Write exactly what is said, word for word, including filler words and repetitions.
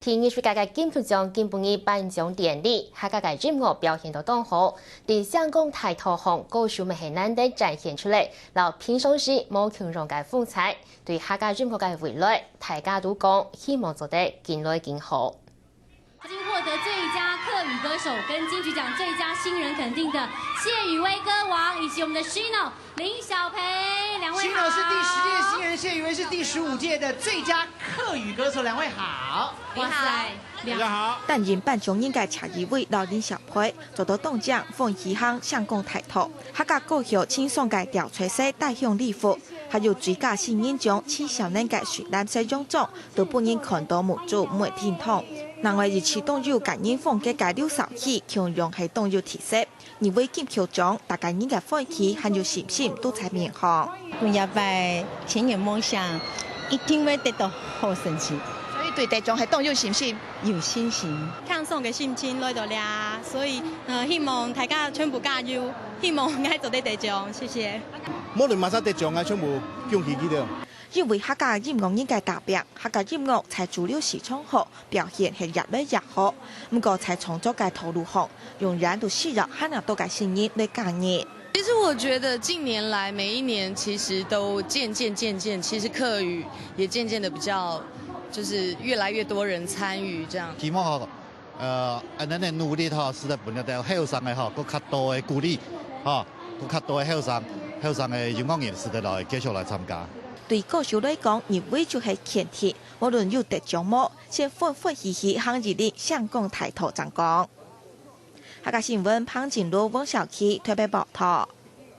第二十屆个金曲獎今晡日頒獎典禮，客家个音樂表現到當好，在星光大道項，歌手們係難得展現出來，摎平常時無共樣个風采。對客家音樂个未來，大家都講希望做得更來更好。 已經獲得最佳客語歌手跟金曲獎最佳新人肯定的謝宇威歌王，以及我們的Shino林小培兩位好。Shino是第十屆新人，謝宇威是第十五屆的最佳客語歌手，兩位好。哇塞，大家好。擔任頒獎人个謝宇威摎林小培做到當靚，歡喜行星光大道。客家歌謠清爽个調吹勢帶向禮服，還有最佳新人獎徐小嫩个水藍色洋裝， 都分人看到目珠會定動。另外，一直當有個人風格个劉少奇，共樣係當有特色。入圍金曲獎，大家人个歡喜還有信心都在面項。我這擺千圓夢想一定會得到好成績。所以對得獎係當有信心。有信心。輕鬆个心情來到這，所以，呃，希望大家全部加油，希望𠊎做得得獎，謝謝。無論麼儕得獎啊，全部恭喜佢兜。因為客家音樂人个打拚，客家音樂在主流市場項 表現係越來越好。毋過在創作个道路項，永遠都需要還較多个新人來加入。其實我覺得近年來每一年其實都漸漸漸漸，其實客語也漸漸的比較，就是越來越多人參與這樣。希望吼，呃，恁樣个努力吼，使得分這兜後生个吼，閣較多个鼓勵，吼，閣較多个後生，後生个音樂人使得來繼續來參加。對歌手來講，入圍就係肯定，無論有得獎無， 先歡歡喜喜行入去星光大道正講。客家新聞彭靜茹、汪小琪特別報導。